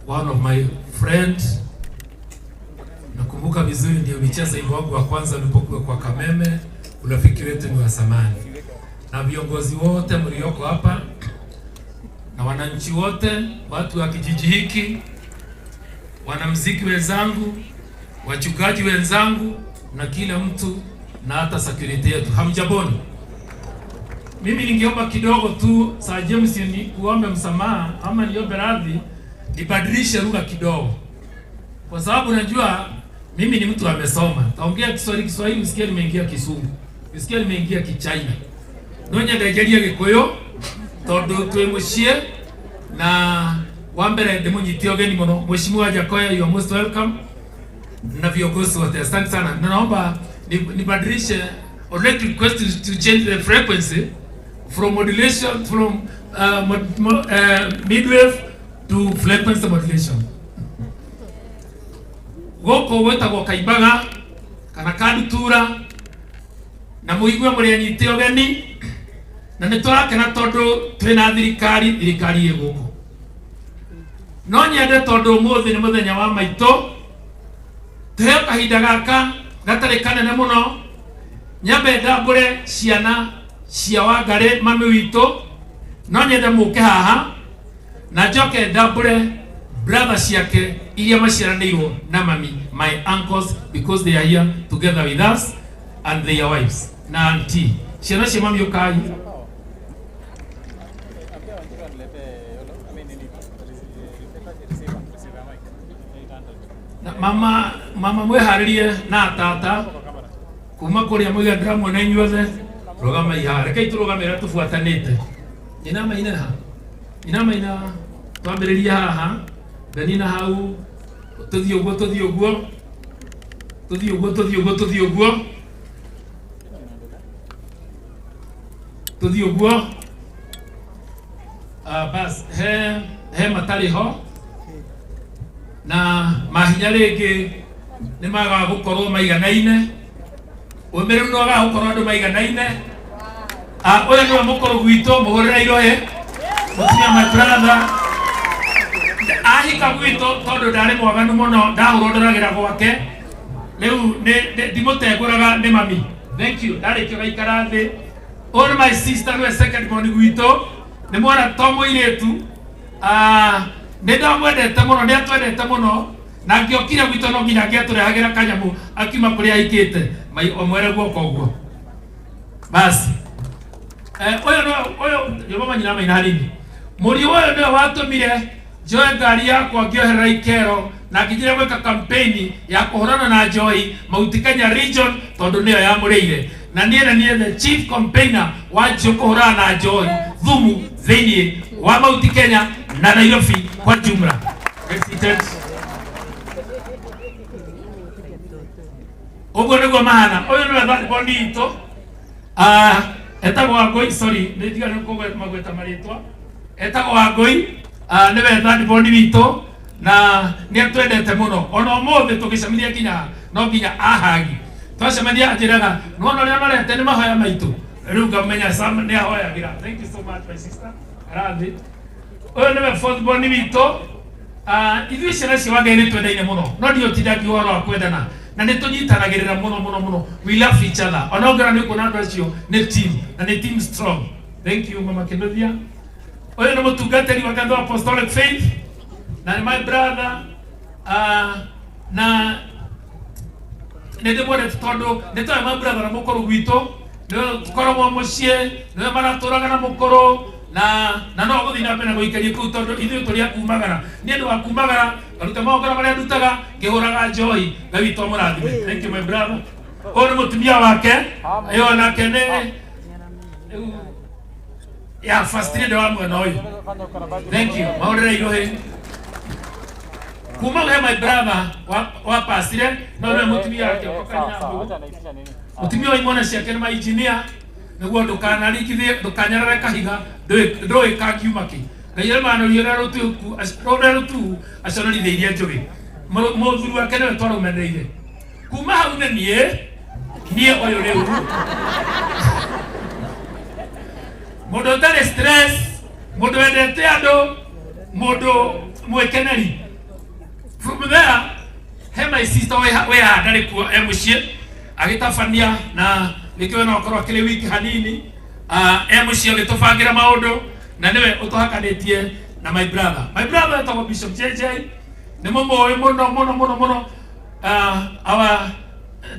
One of my friend, nakumbuka vizuri, ndio michezo wimbo wangu wa kwanza ulipokuwa kwa Kameme. Urafiki wetu ni wa zamani, na viongozi wote mlioko hapa na wananchi wote, watu wa kijiji hiki, wanamziki wenzangu, wachungaji wenzangu, na kila mtu na hata security yetu, hamjaboni. Mimi ningeomba kidogo tu Sir James ni kuombe msamaha ama niombe radhi nibadilishe lugha kidogo, kwa sababu najua mimi ni mtu amesoma. Taongea Kiswahili Kiswahili, usikie nimeingia Kisungu, usikie nimeingia Kichina. No nyende njarie Gikuyu tondu twi muciĩ na wa mbere ndimunyite ũgeni mũno. Mheshimiwa Jakoya, you are most welcome na viongozi wote, asante sana. Na naomba nibadilishe, I'd like to request to change the frequency from modulation from midwave to frequency modulation. Gũkũ gwĩtagwo Kaimbaga kana Kandutura, na mũigue mũrĩ anyite ũgeni, na nĩ tũrakena tondũ twĩna thirikari, thirikari ĩ gũkũ. No nyende tondũ ũmũthĩ nĩ mũthenya wa maitũ, tuheo kahinda gaka gatarĩ kanene mũno, nyambe ndambũre ciana cia Wangarĩ mami witũ. No nyende mũke haha na njoke ndambũre brother ciake iria maciaranĩirwo na mami, my uncles, because they are here together with us and their wives na auntie. Ciana cia mami, ũkai. Ambia Wanjiru aniletee yolo, I mean nini, receiver mic, 800. Na mama mama mwĩharĩrie na tata kuma kũrĩa mũiga ndĩramuona inyuothe. Rũgama ihaha, rekei tũrũgame tũbuatanĩte. Nyina maina ha, nyina maina, twambĩrĩrie haha, Benina hau, tũthiĩ ũguo, tũthiĩ ũguo, tũthiĩ ũguo, tũthiĩ ũguo, tũthiĩ ũguo, tũthiĩ ũguo. Ah, bas he he matarĩ ho na mahinya rĩngĩ nĩ magaga gũkorwo maiganaine, ũmĩrĩru nĩ wagaga gũkorwo andũ maiganaine. Ah, ũyũ nĩwe mũkũrũ gwitũ, mũhũrĩre irohe mũtumia, my brother. Ahika gwitũ tondũ ndarĩ mwaganu mũno, ndahũrwo ndoragĩra gwake. Rĩu ndimũtengũraga nĩ mami. Thank you. Ndarĩkia gaikara thĩ. Ũyũ nĩ my sister, nĩwe second born gwitũ, nĩ mwana to mũirĩtu. Ah, nĩ ndamwendete mũno, nĩ atwendete mũno, na angĩokire gwitũ no nginya angĩatũrehagĩra kanyamũ akiuma kũrĩa aikĩte mai omwere guoko ũguo. Basi ũyũ nĩwe ũyũ nyũmba manyina maina hanini. Mũriũ ũyũ nĩwe watũmire njoe ngari yakwa ngĩoherera ikero na ngĩnjĩra gwĩka campaign ya kũhũrana na njohi Mount Kenya region, tondũ nĩyo yamũrĩire, na niĩ na niĩ the chief campaigner wa njũ kũhũrana na njohi thumu thĩinĩ wa Mount Kenya na Nairobi kwa jumla. Get seated. Ũguo nĩguo mahana. Ũyũ nĩwe third born itũ. Ah, etagwo Wangũi, sorry, nĩ ndigana magweta marĩtwa. Etagwo Wangũi. Ah, nĩwe third born witũ na nĩ atwendete mũno. Ona ũmũthĩ tũgĩcemania nginya no nginya ahagi twacemania anjĩraga, "Nĩwona ũrĩa norete nĩ mahoya maitũ." Rĩu ngamenya Sam nĩ ahoyagĩra. Thank you so much, my sister. Arathi ũyũ nĩwe fourth born witũ. Ah, ithuĩ ciana cia Wangai nĩ twendaine mũno, no ndiũtinda ngiuga ũhoro wa kwendana, na nĩ tũnyitanagĩrĩra mũno mũno mũno. We love each other. Ona ũngĩona nĩ ũkuona andũ acio nĩ team, na nĩ team strong. Thank you, mama Kinduthia. Ũyũ nĩ mũtungatĩri wa kanitha wa Apostolic Faith na nĩ my brother. Ah, na nĩ ndĩmwendete tondũ nĩ tũrĩ my brother na mũkũrũ gwitũ, nĩwe tũkoragwo mũciĩ, nĩwe maratũraga na mũkũrũ, na no gũthiĩ na mbere na gũikaria kũu tondũ ithuĩ tũrĩ a kumagara. Niĩ ndĩ wa kumagara ngaruta magongona marĩa ndutaga ngĩhũraga njohi. Ngai witũ amũrathime. Thank you, my brother. Ũyũ nĩ mũtumia wake, ĩyo nake nĩ rĩu ya first lady wa mwena ũyũ. Thank you. Mahũrĩre irohĩ kuma he my brother wa pasire, no nĩwe mũtumia wake. Sawa, naitisha nini? Mũtumia wa imwana ciake nĩ mainjinia, nĩguo ndũkanarigithie, ndũkanyarare kahiga, ndũĩ kangiuma kĩ. Ngai arĩmanoria ũrĩa rũtuhu aconorithĩirie njũgĩ. Mũthuri wake nĩwe twarũmanĩrĩire kuma hau nĩ niĩ ũyũ rĩu mũndũ ũtarĩ stress, mũndũ wendete andũ, mũndũ mwĩkeneri. From there he my sister wĩ haha ndarĩ kuo e mũciĩ agĩtabania na nĩkĩo no akorwo akĩrĩ wiki hanini. Ah, e mũciĩ agĩtũbangĩra maũndũ na nĩwe ũtũhakanĩtie na my brother. My brother etagwo Bishop JJ, nĩ mũmũĩ mũno mũno mũno mũno. Ah, our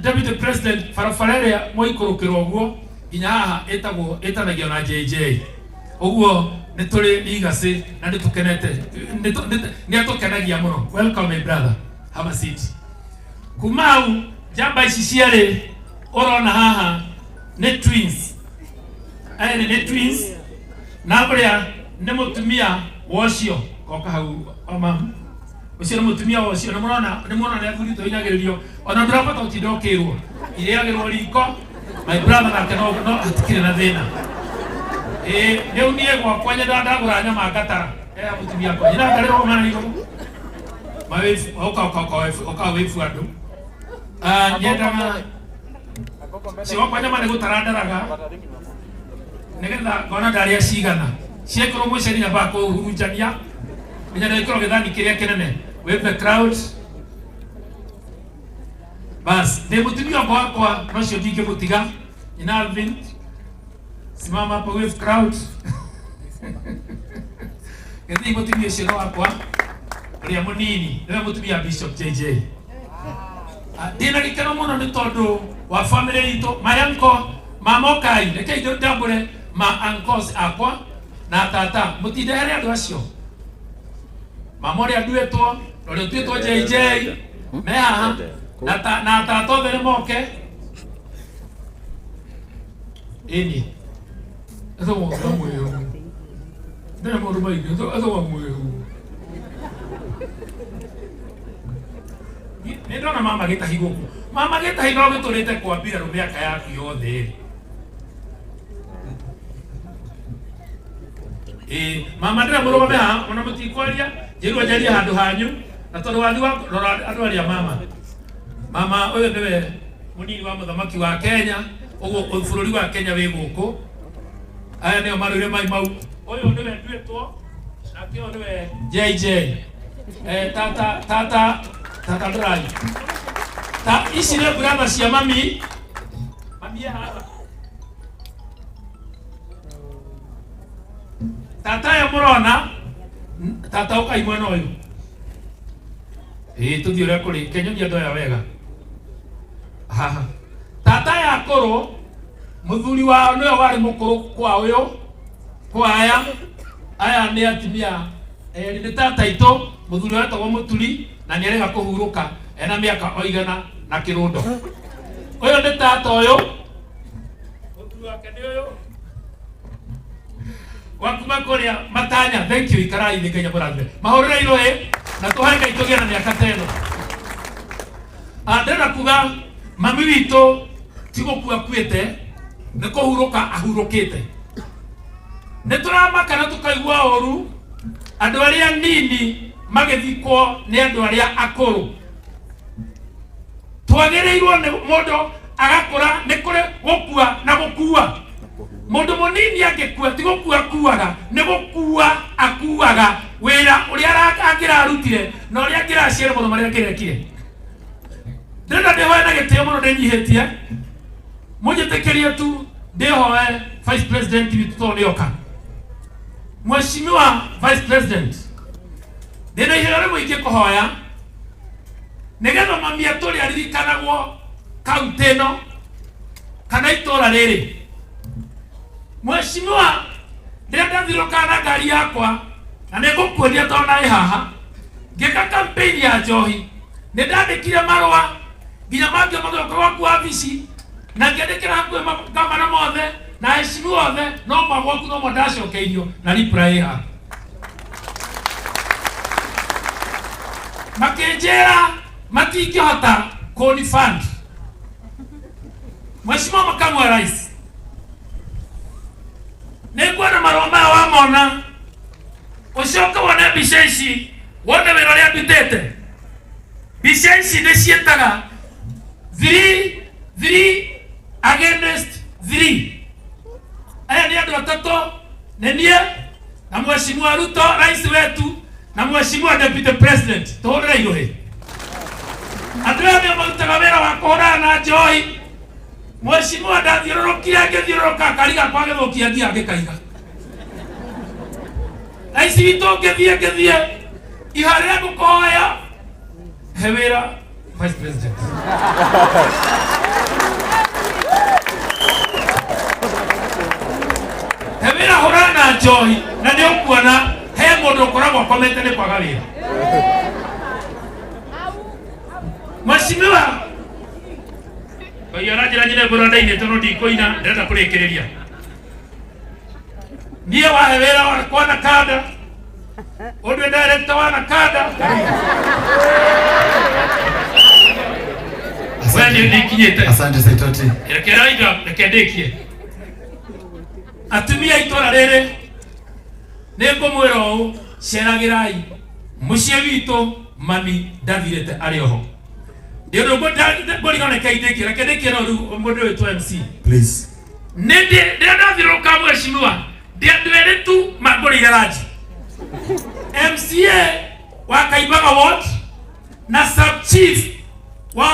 deputy president, barabara ĩrĩa mwaikũrũkĩra ũguo nginya haha ĩtagwo ĩtanagio na JJ. Ũguo nĩ tũrĩ legacy na nĩ tũkenete, nĩ atũkenagia mũno. Welcome, my brother, have a seat. Kuma hau njamba ici cierĩ ũrona haha nĩ twins, erĩ nĩ twins, na ũrĩa nĩ mũtumia wa ũcio koka hau o mamu ũcio nĩ mũtumia wa ũcio. Nĩ mũrona, nĩ mũrona nĩ athuri tũhinyagĩrĩrio, ona ndũrabata ũtinda ũkĩrwo irĩagĩrwo riko. My brother nake no hatikĩrĩ na thĩna. Ĩĩ, rĩu niĩ gwakwa nyendaga ndagũra nyama ngatara ea mũtumia akwa nyina ngarĩrwo mana igũrũ mawĩbu ũka ũka ũka ũka wĩbu andũ. Ah, nyendaga ciwakwa nyama nĩ gũtara ndaraga nĩgetha ngona ndarĩa cigana ciekĩrwo mũceri nyambaga kũhurunjania nginya ndekĩrwo gĩthani kĩrĩa kĩnene with the crowd. Bas ndĩ mũtumia wakwa wakwa nocio ndingĩmũtiga. Nyina Alvin, simama hapo with crowd. Gĩthii mũtumia ũcio nĩ wakwa ũrĩa mũnini, nĩwe mũtumia Bishop JJ. Ah, ndĩna gĩkeno mũno nĩ tondũ wa family itũ, my uncle, mama ũkai reke ndambũre ma uncles akwa na tata mũtindehere andũ acio, mama ũrĩa nduĩtwo na ũrĩa ũtuĩtwo JJ me haha na na tata othe nĩ moke ĩni ethogwo mwĩhu ndĩrĩ maũndũ maingĩ ethogwo mwĩhu. Nĩ ndona mama gĩtahi gũkũ, mama gĩtahi no gĩtũrĩte kwa mbirarũ mĩaka yaku yothe. Ĩĩ mama, ndĩra mũrũgame haha ona mũtikwaria, njĩrwo njarie handũ hanyu na tondũ wathi wa rora andũ arĩa mama. Mama ũyũ nĩwe mũnini wa mũthamaki wa Kenya, ũguo bũrũri wa Kenya wĩ gũkũ. Aya nĩo marũire mai mau. Ũyũ nĩwe nduĩtwo nake ũyũ nĩwe JJ. Eh, tata tata tata ndũrai ta ici nĩ brother cia mami. Mami e haha. Tata aya mũrona tata ũkai mwena ũyũ. Ĩĩ, tũthiĩ ũrĩa kũrĩ kenyonia andũ aya wega haha. Tata aya akũrũ, mũthuri wao nĩwe warĩ mũkũrũ kwa ũyũ kwa aya. Aya nĩ atumia erĩ, nĩ tata itũ mũthuri ũrĩa wetagwo Mũturi na nĩ arega kũhurũka ena mĩaka o igana na kĩrũndo. Ũyũ nĩ tata ũyũ, mũthuri wake nĩ ũyũ wakuma kũrĩa matanya. Thank you, ikarai thĩ. Ngai amũrathime, mahũrĩre irũĩ na tũhe Ngai tũgĩe na mĩaka ta ĩno. Ah, ndĩrenda kuga mami witũ ti gũkua akuĩte, nĩ kũhurũka ahurũkĩte. Nĩ tũramaka na tũkaigua ũru andũ arĩa nini magĩthikwo nĩ andũ arĩa akũrũ. Twagĩrĩirwo nĩ mũndũ agakũra, nĩ kũrĩ gũkua na gũkua. Mũndũ mũnini angĩkua ti gũkua akuaga, nĩ gũkua akuaga wĩra ũrĩa angĩrarutire na ũrĩa angĩraciare mũno marĩa angĩrekire. Ndĩrenda ndĩhoe na gĩtĩo mũno, ndĩnyihĩtie, mũnjĩtĩkĩrie tu ndĩhoe vice president witũ tondũ nĩoka. Mheshimiwa vice president, ndĩna iheo rĩmwe ingĩkũhoya nĩgetha mami atũrĩ aririkanagwo kaunti ĩno kana itũra rĩrĩ. Mheshimiwa, rĩrĩa ndathirũkaga na ngari yakwa na nĩ ngũkuonia tondũ narĩ haha ngĩka campaign ya njohi, nĩ ndandĩkire marũa nginya mangĩ magĩũka gwaku wabici na ngĩandĩkĩra hakuhĩ magavana mothe na aheshimiwa othe, no magwaku no mo ndacokeirio na reply haha makĩnjĩra matingĩhota kũni fund. Mheshimiwa Makamu wa Rais, nĩ nguona marũa maya wamona, ũcoke wone mbica ici, wone wĩra ũrĩa ndutĩte. Mbica ici nĩ ciĩtaga 3 3 against 3. Aya nĩ andũ atatũ, nĩ niĩ na Mheshimiwa Ruto rais wetu. Na mheshimiwa deputy president tũhũrĩre iruhĩ. Andũ aya nĩo marutaga wĩra wa kũhũrana na njohi. Mheshimiwa ndathiũrũrũkire ngĩthiũrũrũka kari gakwa gĩthũkia ngia ngĩkaiga. Na ici witũ ngĩthiĩ ngĩthiĩ ihoya rĩrĩa ngũkũhoya he wĩra vice president. He wĩra hũrana na njohi na nĩ ũkuona he mũndũ ũkoragwo akomete nĩ kwaga wĩra. Mheshimiwa Ngai aranjĩra nyine ngũrwo ndainĩte no ndikũina ndĩrenda kũrĩkĩrĩria. Niĩ wahe wĩra wakwa na kanda ũndũ director wa NACADA we nĩ ndĩkinyĩte. Asante Saitoti. Reke Raila, reke ndĩkie. Atumia a itũra rĩrĩ nĩ ngũmwĩra ũũ, ceragĩrai mũciĩ witũ, mami ndathirĩte arĩ oho. Nĩ ũndũ ngũrigwo reke ndĩkie, reke ndĩkie no rĩu mũndũ wĩtwo MC. Please. Nĩ ndĩ rĩrĩa ndathiũrũrũka mheshimiwa, ndĩ andũ erĩ tu mangũrĩire ranji. MCA wa Kaimbaga ward na sub chief wa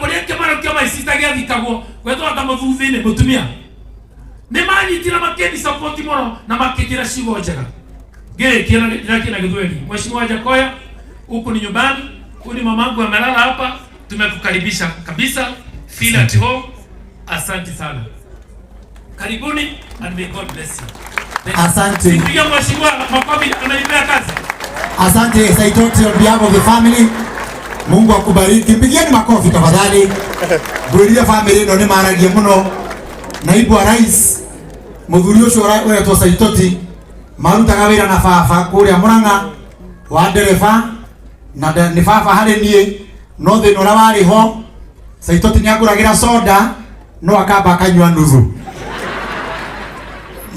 kũrĩa kĩmaro kĩa my sister gĩathikagwo gwetwo ta mũthuthĩ-inĩ mũtumia. Nĩ manyitire makĩni support mũno na makĩnjĩra ciugo njega. Ngĩrĩkia na ndĩrakia na Gĩthweri. Mheshimiwa Jakoya, huku ni nyumbani, huyu ni mamangu amelala hapa, tumekukaribisha kabisa. Feel at home. Asante sana. Karibuni and may God bless you. Thank you. Asante. Piga mheshimiwa makofi, amenipea kazi. Asante Saitoti on behalf of the family. Mungu akubariki. Pigieni makofi tafadhali. Ngwĩrire family ĩno nĩ maragia mũno. Naibu wa rais mũthuri ũcio ũretwo Saitoti marutaga wĩra na baba kũrĩa Murang'a wa ndereba na nĩ baba harĩ niĩ no thĩna ũrĩa warĩ ho Saitoti nĩ angũragĩra soda no akamba akanyua nuthu.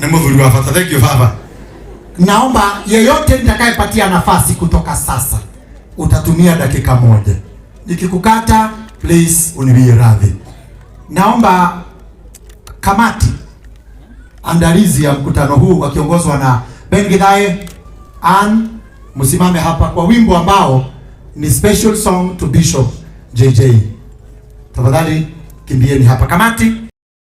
Nĩ mũthuri wa bata. Thank you baba. Naomba yeyote nitakayepatia nafasi kutoka sasa utatumia dakika moja. Nikikukata please uniwie radhi. Naomba kamati andalizi ya mkutano huu wakiongozwa na Ben Githae, Ann, msimame hapa kwa wimbo ambao ni special song to Bishop JJ. Tafadhali kimbieni hapa kamati.